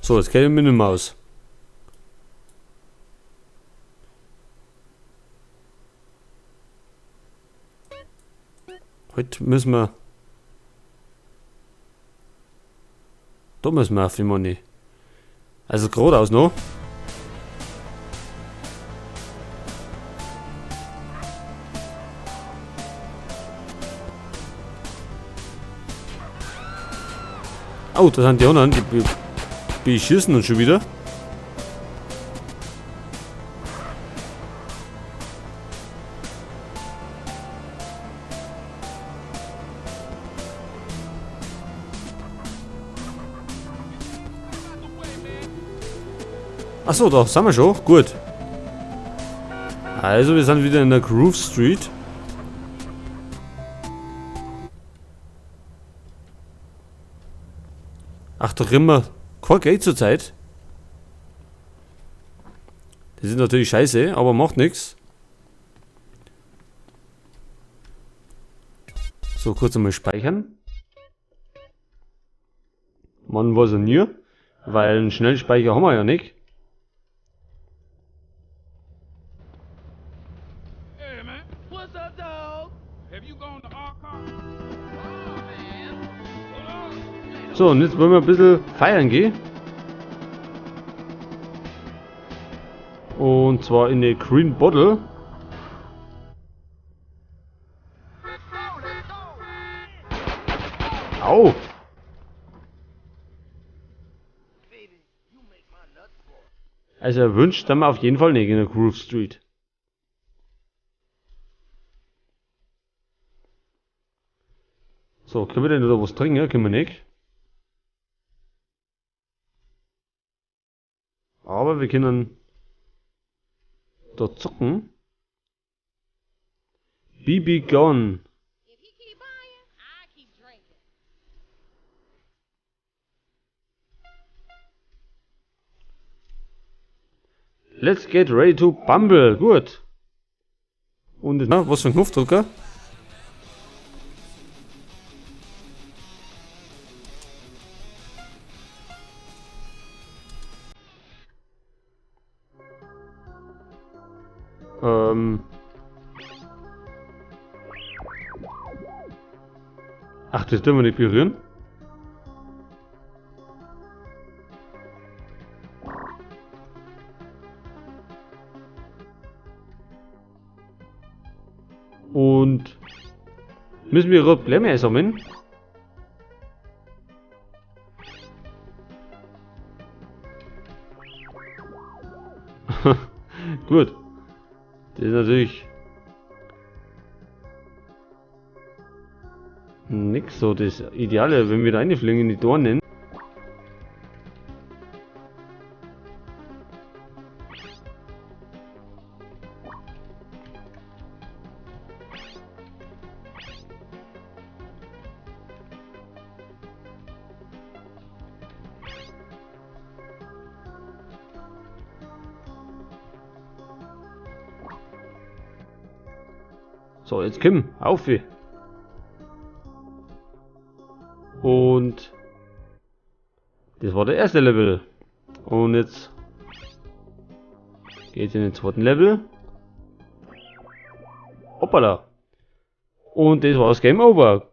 So, jetzt kenne ich mich nicht mehr aus. Heute müssen wir... Da müssen wir auf die Money. Also geradeaus noch. Oh, da sind die anderen, die beschießen uns schon wieder. Achso, da sind wir schon. Gut. Also, wir sind wieder in der Grove Street. Ach, da kriegen wir kein Geld zurzeit. Das ist natürlich scheiße, aber macht nix. So, kurz einmal speichern. Man weiß ja nie, weil einen Schnellspeicher haben wir ja nicht. Hey man, what's up, dog? Have you gone to Arcot? Oh man. So, und jetzt wollen wir ein bisschen feiern gehen. Und zwar in die Green Bottle. Au! Also er wünscht dann auf jeden Fall nicht in der Grove Street. So, können wir denn da was trinken? Können wir nicht. Aber wir können da zocken. BB Gun. Let's get ready to bumble. Gut. Und na, was für ein Knopfdrücker? Ach, das dürfen wir nicht berühren. Und müssen wir Probleme einsammeln? Gut. Das ist natürlich nix so das Ideale, wenn wir da reinfliegen in die Dornen. So, jetzt komm, auf wie. Und das war der erste Level. Und jetzt geht's in den zweiten Level. Hoppala. Und das war's, Game Over.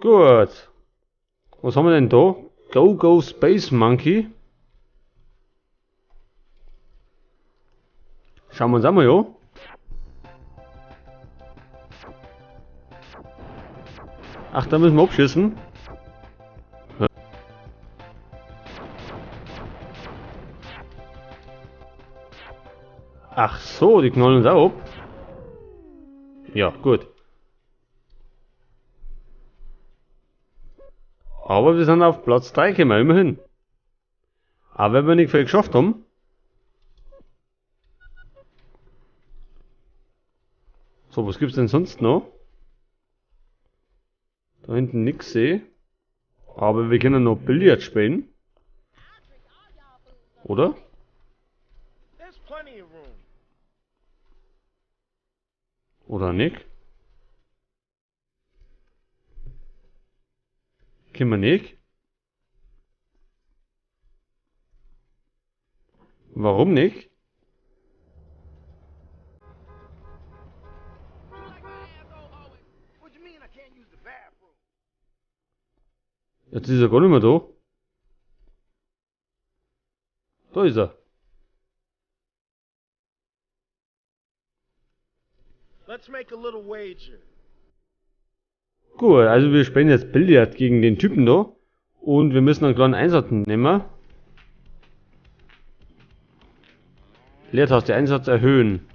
Gut. Was haben wir denn da? Go Go Space Monkey. Schauen wir uns einmal an. Ach, da müssen wir abschießen. Ach so, die knallen uns auch ab. Ja, gut. Aber wir sind auf Platz 3 gekommen, immerhin. Aber wenn wir nicht viel geschafft haben. So, was gibt's denn sonst noch? Da hinten nix sehe. Aber wir können noch Billard spielen. Oder? Oder nicht? Können wir nicht? Warum nicht? Jetzt ist er gar nicht mehr da. Da ist er. Let's make a little wager. Gut, also wir spielen jetzt Billard gegen den Typen da. Und wir müssen einen kleinen Einsatz nehmen. Leertaste, Einsatz erhöhen.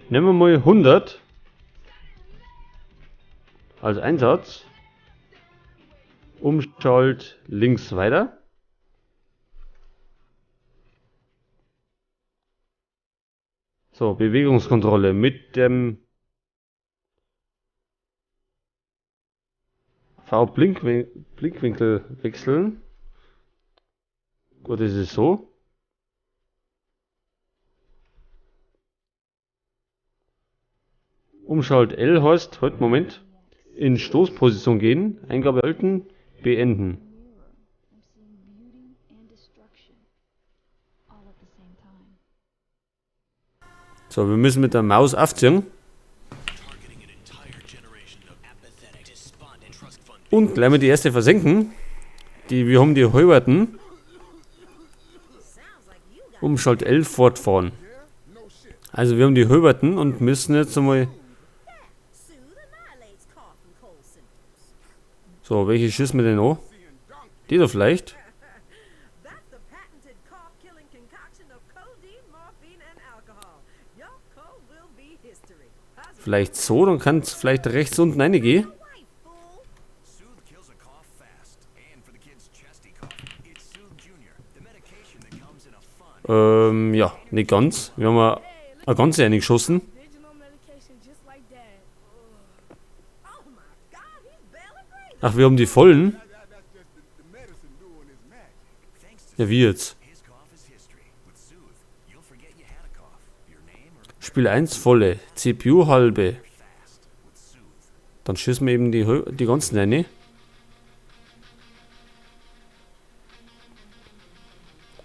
Nehmen wir mal 100 als Einsatz. Umschalt links weiter. So, Bewegungskontrolle mit dem V-Blickwinkel wechseln. Gut, das ist so. Umschalt L heißt, halt, Moment, in Stoßposition gehen, Eingabe halten, beenden. So, wir müssen mit der Maus aufziehen. Und gleich mal die erste versenken. Wir haben die Halberten. Umschalt L fortfahren. Also wir haben die Halberten und müssen jetzt einmal... So, welche schießen wir denn an? Die da vielleicht? Vielleicht so, dann kann's vielleicht rechts unten reingehen. Ja, nicht ganz. Wir haben eine ganze reingeschossen. Ach, wir haben die vollen. Ja, wie jetzt? Spiel 1 volle, CPU halbe. Dann schießen wir eben die ganzen rein.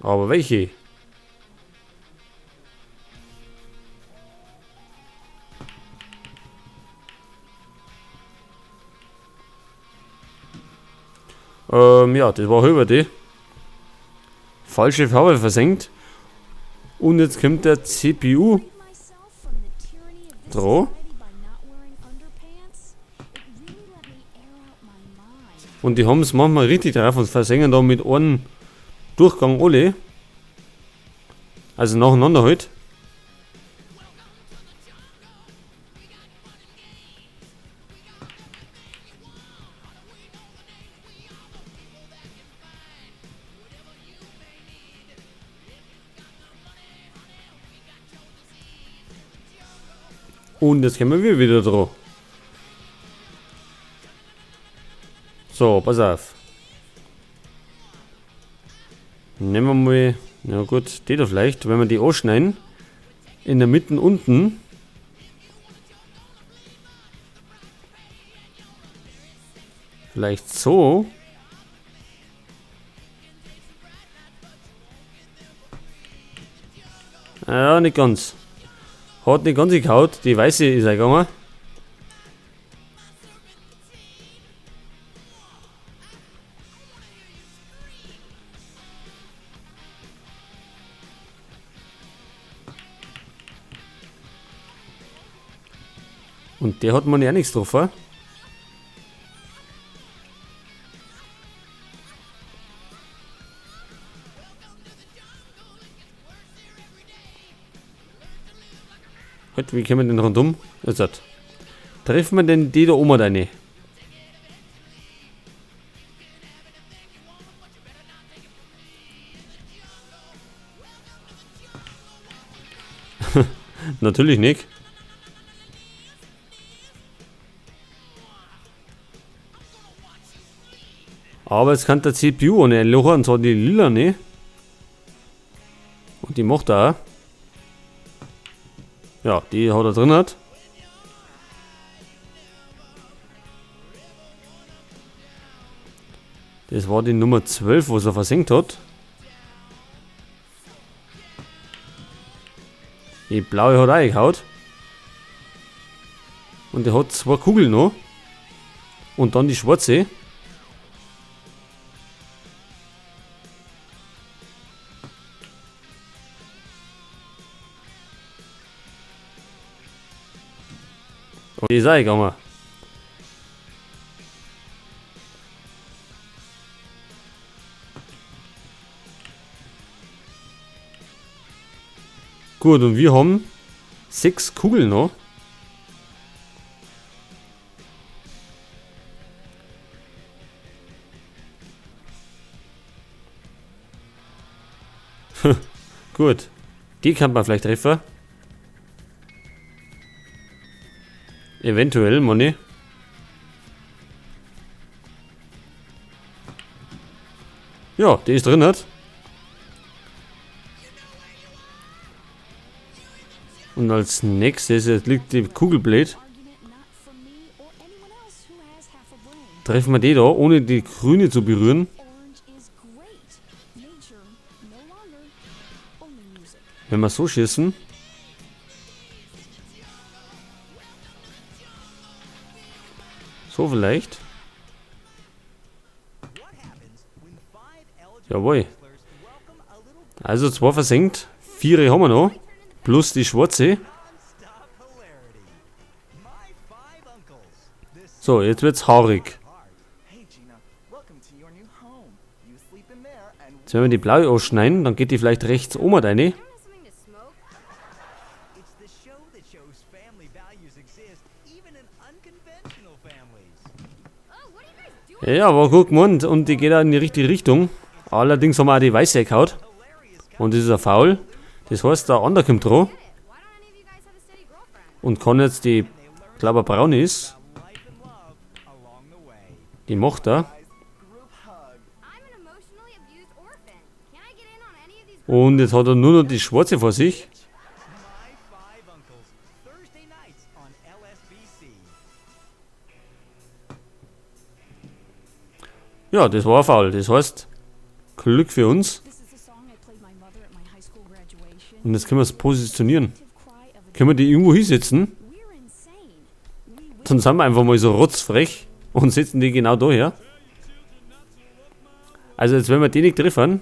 Aber welche? Ja, das war über die. Falsche Farbe versenkt. Und jetzt kommt der CPU drauf. Und die haben's manchmal richtig drauf und versenken da mit einem Durchgang alle. Also nacheinander halt. Und jetzt kommen wir wieder drauf. So, pass auf. Nehmen wir mal, na gut, die da vielleicht, wenn wir die anschneiden. In der Mitte unten. Vielleicht so. Ja, nicht ganz. Hat nicht ganz gehaut, die weiße ist eingegangen. Und der hat man ja nichts drauf, wa? Halt, wie kommen wir denn rundum? Jetzt hat. Treffen wir denn die da oben rein? Natürlich nicht. Aber jetzt kann der CPU ohne ein Loch und zwar die lila, ne? Und die macht er auch. Ja, die hat er drin hat. Das war die Nummer 12, was er versenkt hat. Die blaue hat auch gehauen. Und der hat 2 Kugeln noch. Und dann die schwarze. Und die ist auch gegangen. Gut, und wir haben 6 Kugeln noch. Gut, die kann man vielleicht treffen. Eventuell, Money. Ja, die ist drin, hat. Und als nächstes, jetzt liegt die Kugel blöd. Treffen wir die da, ohne die grüne zu berühren. Wenn wir so schießen. So vielleicht. Jawohl. Also 2 versenkt. 4 haben wir noch. Plus die schwarze. So, jetzt wird's haarig. Jetzt werden wir die blaue ausschneiden, dann geht die vielleicht rechts oben rein. Ja, war gut gemeint und die geht auch in die richtige Richtung. Allerdings haben wir auch die weiße gehauen. Und das ist ein Foul. Das heißt, der andere kommt dran. Und kann jetzt die, glaub ich, braun ist. Die macht er. Und jetzt hat er nur noch die schwarze vor sich. Ja, das war ein Foul. Das heißt, Glück für uns. Und jetzt können wir es positionieren. Können wir die irgendwo hinsetzen? Dann sind wir einfach mal so rotzfrech und setzen die genau da her. Also jetzt, wenn wir die nicht treffen,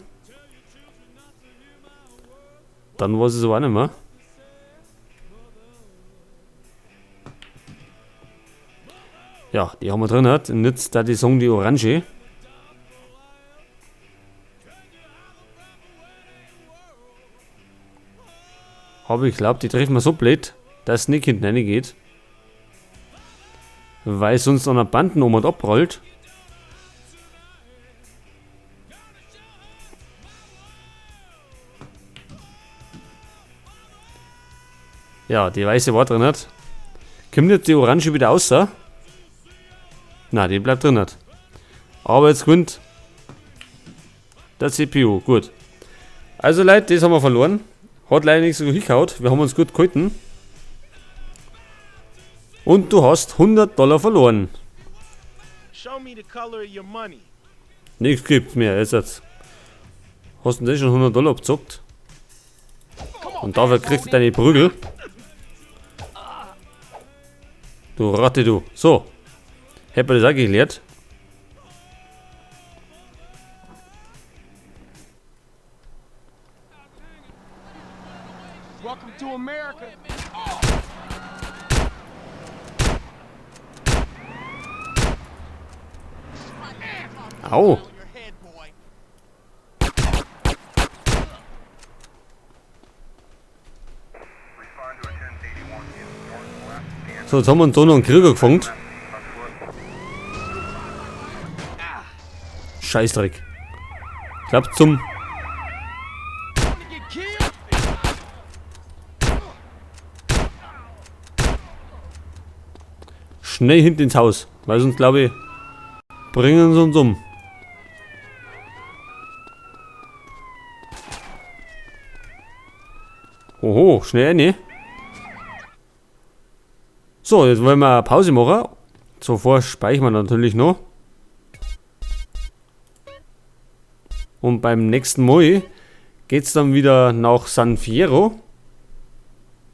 dann weiß ich es aber auch nicht mehr. Ja, die haben wir drin. Hat. Und jetzt da die Song die Orange. Aber ich glaub, die treffen wir so blöd, dass es nicht hinten reingeht. Weil sonst an der Banden um und abrollt. Ja, die weiße war drin. Hat. Kommt jetzt die Orange wieder raus? Na, die bleibt drin. Hat. Aber jetzt gewinnt der CPU. Gut. Also Leute, das haben wir verloren. Hat leider nicht so hingehauen. Wir haben uns gut gehalten. Und du hast hundert Dollar verloren. Show me the color of your money. Nichts gibt's mehr. Jetzt, jetzt. Hast du denn schon hundert Dollar abgezockt? Und dafür kriegst du deine Prügel. Du Ratte, du. So. Hätten wir das auch geklärt. Welcome to America. Au. So, jetzt haben wir uns da noch einen Krieger gefangen. Scheißdreck. Ich glaub zum... Schnell hinten ins Haus, weil sonst glaub ich, bringen sie uns um. Oho, schnell rein. So, jetzt wollen wir Pause machen. Zuvor speichern wir natürlich noch. Und beim nächsten Mal geht's dann wieder nach San Fierro.